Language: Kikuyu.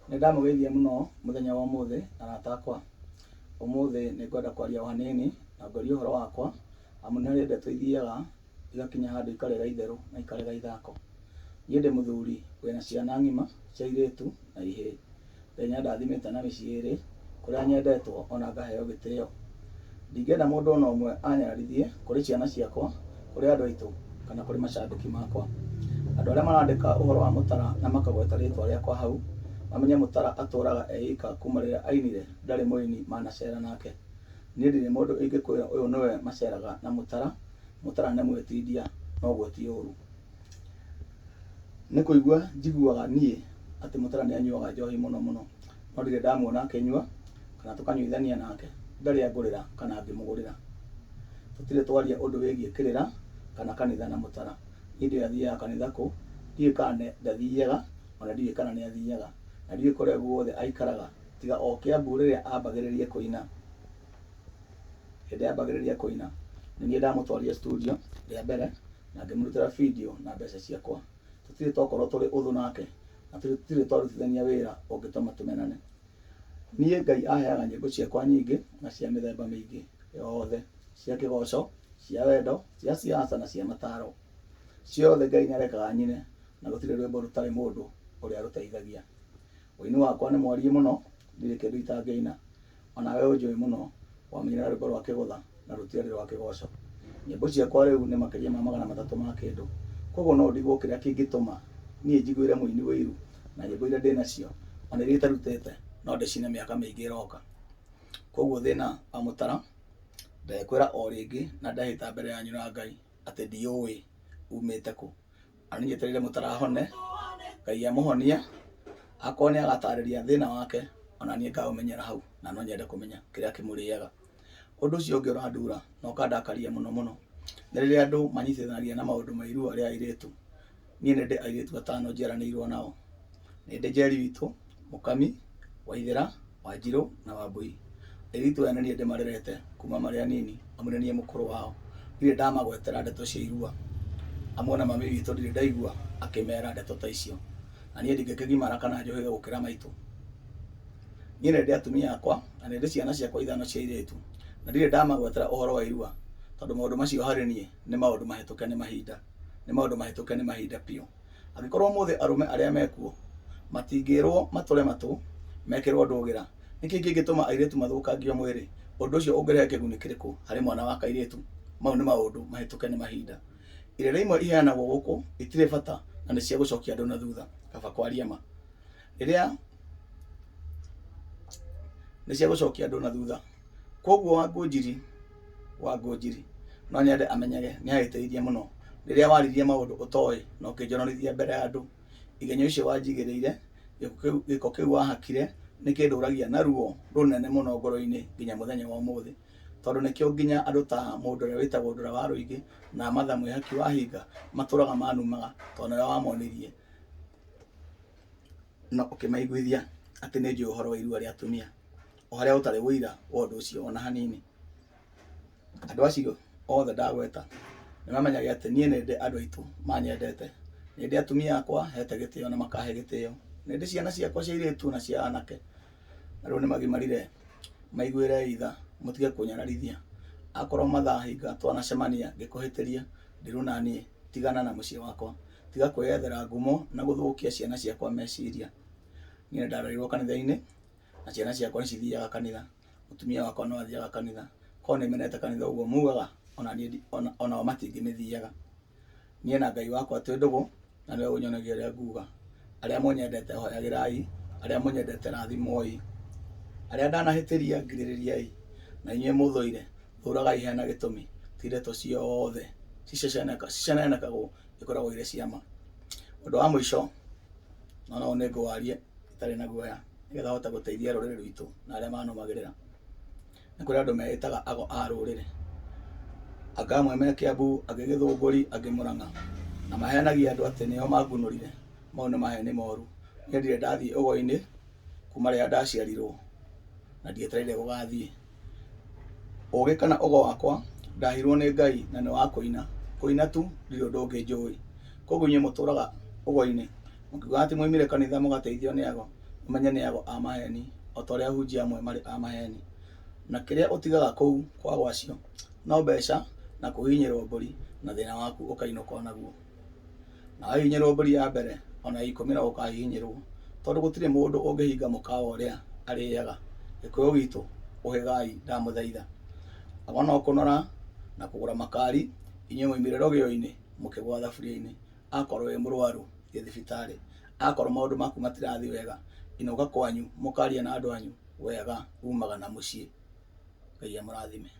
Nĩ ndamũgeithia mũno mũthenya wa ũmũthĩ arata akwa. Ũmũthĩ nĩ ngwenda kwaria o hanini na ngwarie ũhoro wakwa amu nĩ harĩ ndeto ithiaga igakinya handũ ikarega itherũ na ikarega ithako. Niĩ ndĩ mũthuri wĩna ciana ng'ima cia airĩtu na ihĩĩ. Ngai nĩ andathimĩte na mĩciĩ ĩrĩ kũrĩa nyendetwo ona ngaheo gĩtĩo. Ndingĩenda mũndũ ona ũmwe anyararithie kũrĩ ciana ciakwa, kũrĩ andũ aitũ kana kũrĩ macambĩki makwa. Andũ arĩa marandĩka ũhoro wa Mũtara na makagweta rĩtwa rĩakwa hau, mamenye Mũtara atũraga e ika kuma rĩrĩa ainire ndarĩ mũini manacera nake. Niĩ ndirĩ mũndũ ingĩkwĩra ũyũ nĩwe maceraga na Mũtara, Mũtara nĩ mwĩtindia na ũguo ti ũru. Nĩ kũigua njiguaga niĩ atĩ Mũtara nĩ anyuaga njohi mũno mũno, no ndirĩ ndamuona akĩnyua kana tũkanyuithania nake, ndarĩ angũrĩra kana ngĩmũgũrĩra. Tũtirĩ twaria ũndũ wĩgiĩ kĩrĩra kana kanitha na Mũtara. Niĩ ndiũĩ athiaga kanitha kũ, ndiũĩ kana ndathiaga ona ndiũĩ kana nĩ athiaga, na ndiũĩ kũrĩa guothe aikaraga tiga o Kĩambu rĩrĩa ambagĩrĩria kũina. Hĩndĩ ambagĩrĩria kũina, nĩ niĩ ndamũtwarire studio rĩa mbere na ngĩmũrutĩra video na mbeca ciakwa. Tũtirĩ twakorwo tũrĩ ũthũ nake na tũtirĩ twarutithania wĩra ũngĩtũma tũmenane. Niĩ Ngai aheaga nyĩmbo ciakwa nyingĩ na cia mĩthemba mĩingĩ yothe, cia kĩgoco, cia wendo, cia siasa na cia mataro. Ciothe Ngai nĩarekaga nyine na gũtirĩ rwĩmbo rũtarĩ mũndũ ũrĩa rũteithagia. Ũini wakwa nĩ mwariĩ mũno, ndirĩ kĩndũ itangĩina. Onawe ũnjũĩ mũno, wamenyera rwĩmbo rwa kĩgũtha na rũtiarĩ rwa kĩgoco. Nyĩmbo ciakwa rĩu nĩ makĩria ma 300 ma kĩndũ. Kwoguo no ndigwo kĩrĩa kĩngĩtũma niĩ njiguĩre mũini ũiru na nyĩmbo iria ndĩnacio ona iria itarutĩte no ndĩcine mĩaka mĩingĩ ĩroka. Kwoguo thĩna wa Mũtara ndekwĩra o rĩngĩ na ndehĩta mbere yanyu na Ngai atĩ ndiũĩ umĩte kũ. Na niĩ njetereire Mũtara ahone, Ngai amũhonie, akorwo nĩ agatarĩria thĩna wake ona niĩ ngaũmenyera hau na no nyende kũmenya kĩrĩa kĩmũrĩaga. Ũndũ ũcio ũngĩ ũrandura na ũkandakaria mũno mũno nĩ rĩrĩa andũ manyitithanagia na maũndũ ma irua rĩa airĩtu. Niĩ nĩ ndĩ airĩtu atano njiaranĩirwo nao. Nĩ ndĩ Njeri witũ, Mũkami, Waithĩra, Wanjirũ na Wambũi. Airĩtu aya nĩ niĩ ndĩmarerete kuma marĩ anini amu nĩ niĩ mũkũrũ wao. Ndirĩ ndamagwetera ndeto cia irua amu ona mami witũ ndirĩ ndaigua akĩmera ndeto ta icio. Na niĩ ndingĩkĩgimara kana njũhĩge gũkĩra maitũ. Niĩ nĩ ndĩ atumia akwa na nĩ ndĩ ciana ciakwa ithano cia airĩtu na ndirĩ ndamagwetera ũhoro wa irua tondũ maũndũ macio harĩ niĩ nĩ maũndũ mahĩtũke nĩ mahinda, nĩ maũndũ mahĩtũke nĩ mahinda biũ. Angĩkorwo ũmũthĩ arũme arĩa mekuo matingĩrwo matũre matũ mekĩrwo ndũgĩra, nĩkĩ kĩngĩtũma airĩtu mathũkangio mwĩrĩ? Ũndũ ũcio ũngĩrehe kĩguni kĩrĩkũ harĩ mwana wa kairĩtu? Mau nĩ maũndũ mahĩtũke nĩ mahinda. Irĩra imwe iheanagwo gũkũ itirĩ bata na nĩ cia gũcokia andũ na thutha. Kaba kwaria ma. Rĩrĩa nĩ cia gũcokia andũ na thutha. Koguo Wangũnjiri, Wangũnjiri no nyende amenyage nĩ ahĩtĩirie mũno rĩrĩa waririe maũndũ ũtoĩ na ũkĩnjonorithia mbere ya andũ. Igenyo icio wanjigĩrĩire, gĩko kĩu wahakire nĩ kĩndũragia na ruo rũnene mũno ngoro-inĩ nginya mũthenya wa ũmũthĩ. Tondũ nĩkĩo nginya andũ ta mũndũ ũrĩa wĩtagwo Ndũra wa Rũingĩ na Martha Mwĩhaki wa Hinga matũraga manumaga tondũ nĩwe wamonirie na ũkĩmaiguithia atĩ nĩ njũĩ ũhoro wa irua rĩa atumia o harĩa ũtarĩ ũira wa ũndũ ũcio ona hanini. Andũ acio othe ndagweta nĩ mamenyage atĩ niĩ nĩ ndĩ andũ aitũ manyendete, nĩ ndĩ atumia akwa hete gĩtĩo na makahe gĩtĩo, nĩ ndĩ ciana ciakwa cia airĩtu na cia anake, na rĩu nĩ magimarire, maiguĩrei tha mũtige kũnyararithia. Akorwo mathaa hinga twanacemania ngĩkũhĩtĩria ndirũ naniĩ tigana na mũciĩ wakwa, tiga kwĩyethera ngumo na gũthũkia ciana ciakwa meciria. Niĩ nĩ ndarereirwo kanitha-inĩ na ciana ciakwa nĩ cithiaga kanitha, mũtumia wakwa no athiaga kanitha. Korwo nĩ menete kanitha ũguo mugaga, ona niĩ onao matingĩmĩthiaga. Niĩ na Ngai wakwa twĩ ndũgũ na nĩwe ũnyonagia ũrĩa nguga. Arĩa mũnyendete hoyagĩrai, arĩa mũnyendete rathimwoi. Arĩa ndanahĩtĩria ngirĩrĩriai, na inyuĩ mũthũire thũragai hena gĩtũmi. Ti ndeto ciothe cicenenekagwo ikoragwo irĩ cia ma. Ũndũ wa mũico, no no nĩ ngũwaria itarĩ na guoya nĩgetha hote gũteithia rũrĩrĩ rwitũ na arĩa manũmagĩrĩra. Nĩ kũrĩ andũ meĩtaga ago a rũrĩrĩ. Anga amwe me Kĩambu, angĩ Gĩthũngũri, angĩ Mũrang'a. Na mahenagia andũ atĩ nĩo mangunũrire. Mau nĩ maheni moru. Niĩ ndirĩ ndathiĩ ũgo-inĩ kuma rĩrĩa ndaciarirwo na ndietereire gũgathiĩ. Ũgĩ kana ũgo wakwa ndaheirwo nĩ Ngai na nĩ wa kũina. Kũina tu ndirĩ ũndũ ũngĩ njũĩ. Koguo inyuĩ mũtũraga ũgo-inĩ mũkiugaga atĩ mwaumire kanitha mũgateithio nĩ ago, Ũmenye nĩ ago a maheni, o ta ũrĩa ahunjia amwe marĩ a maheni. Na kĩrĩa ũtigaga kũu kwa ago acio no mbeca na kũhihinyĩrwo mbũri na thĩna waku ũkainũka o naguo. Na wahihinyĩrwo mbũri ya mbere ona ya ikũmi no ũkahihinyĩrwo tondũ gũtirĩ mũndũ ũngĩhinga mũkawa ũrĩa arĩaga. Gĩkũyũ gitũ ũhĩgai ndamũthaitha. Ago no kũnora na kũgũra makari inyuĩ mwaumire rũgĩo-inĩ mũkĩgũa thaburia-inĩ. Akorwo wĩ mũrwaru thiĩ thibitarĩ. Akorwo maũndũ maku matirathiĩ wega inũka kwanyu mũkarie na andũ anyu wega umaga na mũciĩ. Ngai amũrathime.